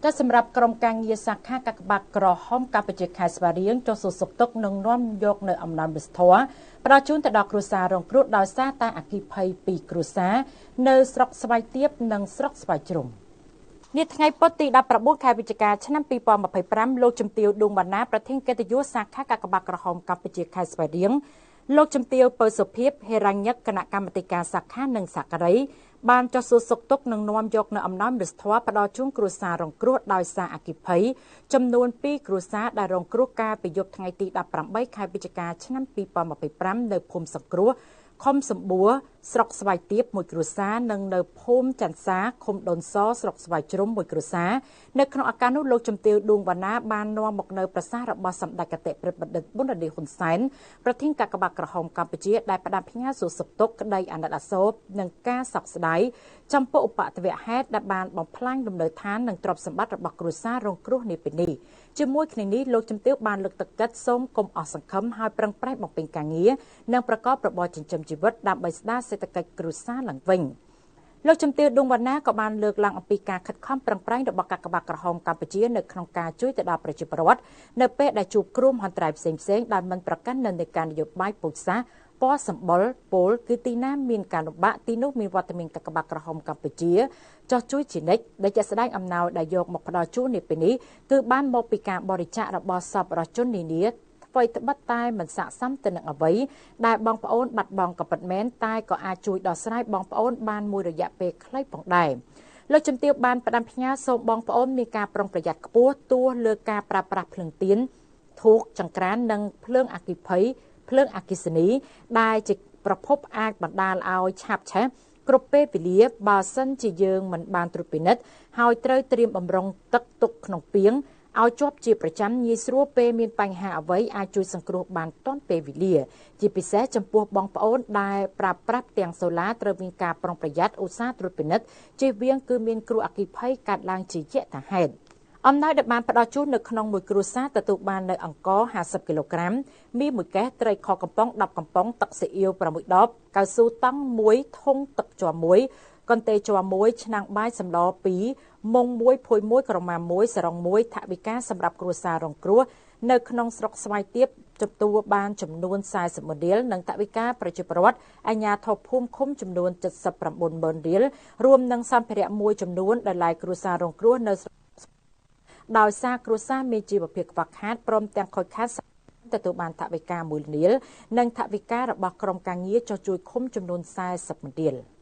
តែសម្រាប់ក្រុមការងារសាខាកាកបាទក្រហមកម្ពុជាខេត្តស្វាយរៀងចុះសួរសុខទុក្ខនិងនាំយកនៅអំណោយមនុស្សធម៌ផ្ដល់ជូនទៅដល់គ្រួសាររងគ្រោះដោយសារតែអគ្គិភ័យពីរគ្រួសារនៅស្រុកស្វាយទាបនិងស្រុកស្វាយជ្រុំ។ នាថ្ងៃពុធទី19ខែវិច្ឆិកាឆ្នាំ2025លោកជំទាវឌួងបណ្ណាប្រធានកិត្តិយសសាខាកាកបាទក្រហមកម្ពុជាខេត្តស្វាយរៀងលោកជំទាវពៅសុភាពហេរញ្ញិកគណៈកម្មាធិការសាខានិងសហការីបានចុះសួរសុខទុក្ខនិងនាំយកនៅអំណោយមនុស្សធម៌ផ្ដល់ជូនគ្រួសាររងគ្រោះដោយសារអគ្គិភ័យចំនួន2គ្រួសារដែលរងគ្រោះកាលពីយប់ថ្ងៃទី18ខែវិច្ឆិកាឆ្នាំ2025នៅភូមិសង្គ្រោះឃុំសម្បួរស្រុកស្វាយទាបមួយគ្រួសារនិងនៅភូមិចន្ទសាឃុំដូនសស្រុកស្វាយជ្រុំមួយគ្រួសារនៅក្នុងឱកាសនោះលោកជំទាវឌួងវណ្ណាបាននាំមកនៅប្រសាសន៍របស់សម្ដេចគតិព្រឹទ្ធបណ្ឌិតប៊ុនរ៉ាឌីហ៊ុនសែនប្រធានកាកបាទក្រហមកម្ពុជាដែលផ្ដាំផ្ញើសួរសុខទុក្ខក្តីអាណិតអាសូរនិងការសោកស្ដាយចំពោះឧបទ្ទវហេតុដែលបានបំផ្លាញលំនៅឋាននិងទ្រព្យសម្បត្តិរបស់គ្រួសាររងគ្រោះនាពេលនេះជាមួយគ្នានេះលោកជំទាវបានលើកទឹកចិត្តសូមកុំអស់សង្ឃឹមហើយប្រឹងប្រែងបំពេញការងារនិងប្រកបរបរចិញ្ចឹមជីវិតដើម្បីស្ដារសេដ្ឋកិច្ចគ្រួសារឡើងវិញលោកជំទាវឌួងវណ្ណាក៏បានលើកឡើងអំពីការខិតខំប្រឹងប្រែងរបស់កាកបាទក្រហមកម្ពុជានៅក្នុងការជួយទៅដល់ប្រជាពលរដ្ឋនៅពេលដែលជួបគ្រោះមហន្តរាយផ្សេងៗដែលមិនប្រកាន់និន្នាការនយោបាយពូជសាសន៍ពណ៌សម្បុរពលគឺទីណាមានការលំបាកទីនោះមានវត្តមានកាកបាទក្រហមកម្ពុជាចោះជួយជានិច្ចដែលជាក់ស្ដែងអំណោយដែលយកមកផ្ដល់ជូននាពេលនេះគឺបានមកពីការបរិច្ចាគរបស់សប្បុរសជននានាអ្វីត្បិតតែមិនស័ក្តិសមទៅនឹងអ្វីដែលបងប្អូនបាត់បង់ក៏ពិតមែនតែក៏អាចជួយដោះស្រាយបងប្អូនបានមួយរយៈពេលខ្លីផងដែរលោកជំទាវបានផ្ដាំផ្ញើសូមបងប្អូនមានការប្រុងប្រយ័ត្នខ្ពស់ទោះលើការប្រើប្រាស់ភ្លើងទៀនធូបចង្ក្រាននិងភ្លើងអគ្គិភ័យភ្លើងអគ្គិសនីដែលជាប្រភពអាចបណ្ដាលឲ្យឆាបឆេះគ្រប់ពេលវេលាបើសិនជាយើងមិនបានត្រួតពិនិត្យហើយត្រូវត្រៀមបំរុងទឹកទុកក្នុងពាងឲ្យជាប់ជាប្រចាំងាយស្រួលពេលមានបញ្ហាអ្វីអាចជួយសង្គ្រោះបានទាន់ពេលវេលាជាពិសេសចំពោះបងប្អូនដែលប្រើប្រាស់ផ្ទាំងសូឡាត្រូវមានការប្រុងប្រយ័ត្នឧស្សាហ៍ត្រួតពិនិត្យជៀសវាងគឺមានគ្រោះអគ្គិភ័យកើតឡើងជាយថាហេតុអំណោយដែលបានផ្ដល់ជូននៅក្នុងមួយគ្រួសារទទួលបាននៅអង្ករ50គីឡូក្រាមមីមួយកេះត្រីខកំប៉ុង10កំប៉ុងទឹកស៊ីអ៊ីវ6ដបកៅស៊ូតង់1ធុងទឹកជ័រ1កន្ទេលជ័រ1ឆ្នាំងបាយសម្ល2មុង1ភួយ1ក្រមា1សរង1ថវិកាសម្រាប់គ្រួសាររងគ្រោះនៅក្នុងស្រុកស្វាយទាបទទួលបានចំនួន41រៀលនិងថវិកាប្រជាពលរដ្ឋអាជ្ញាធរភូមិឃុំចំនួន79ម៉ឺនរៀលរួមនឹងសម្ភារៈមួយចំនួនដែលឡាយគ្រួសាររងគ្រោះនៅដោយសារគ្រួសារមានជីវភាពខ្វះខាតព្រមទាំងខូចខាតទទួលបានថវិកា1លានរៀលនិងថវិការបស់ក្រុមការងារចុះជួយឃុំចំនួន40រៀល។